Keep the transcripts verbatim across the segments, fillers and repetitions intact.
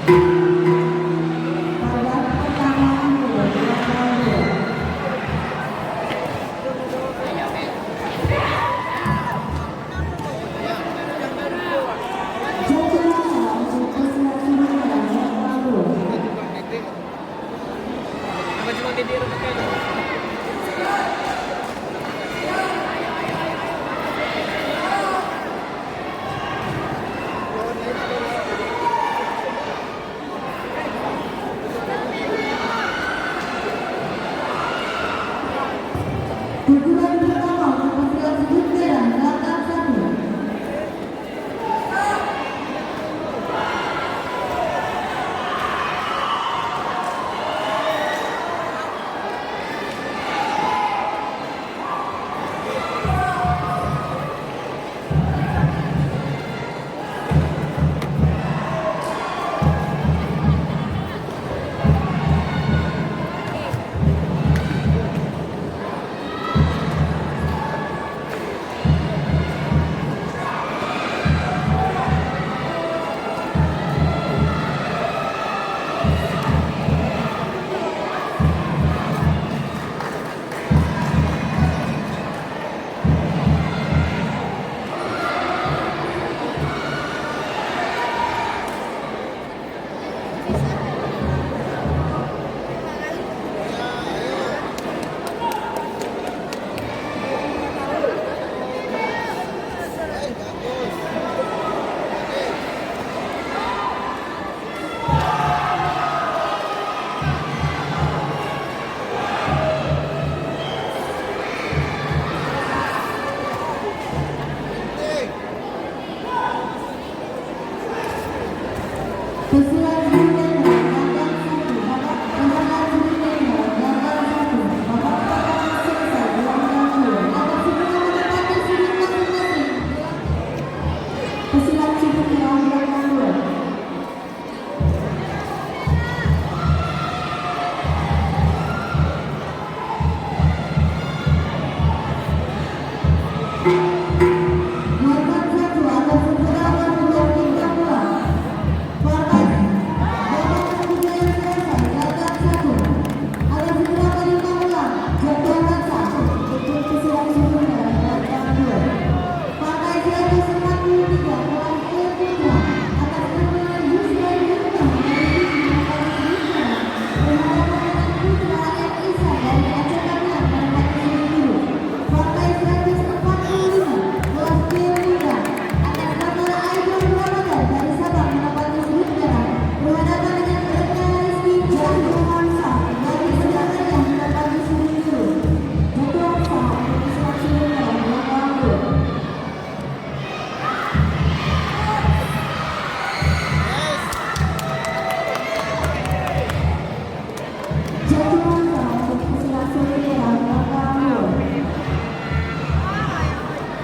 Pukulan pertama untuk pasukan Sudut Merah, delapan satu.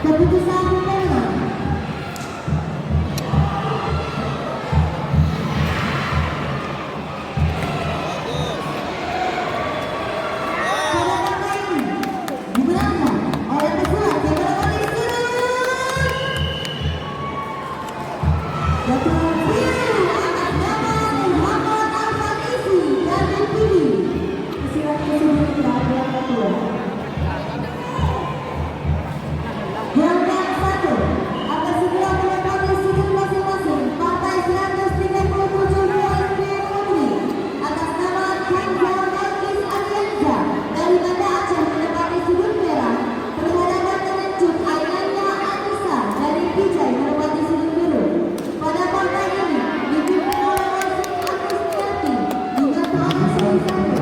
Keputusan final. Pada partai ini dimenangkan oleh pesulap Jakarta Paling Sudut. Jatuh biru atas nama Muhammad Al-Farisi dari Pidie. Pesulap tersebut telah berangkat keluar. Gelombang satu akan segera menempati sudut masing-masing partai seratus tiga puluh tujuh U S P Putri atas nama Kanza Balkis Arianza dari Banda Aceh menempati sudut merah berhadapan dengan Cut Ainania Anissa dari Pidie menempati sudut biru. Pada partai ini dipimpin oleh Wasit Agus Niati, dibantu oleh Sri Satu.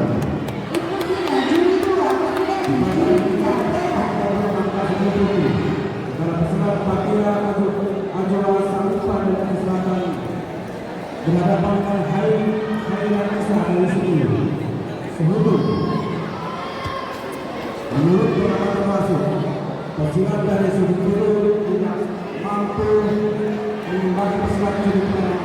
Dalam pesanan Fatia Aju-, Ajwa Sarupan dari Selatan berhadapan dengan Hai-, Hairunisa dari Sulu. Sehubung menurut pengamatan wasit, pesilat dari Sulu tidak mampu mengimbangi pesilat Sulu.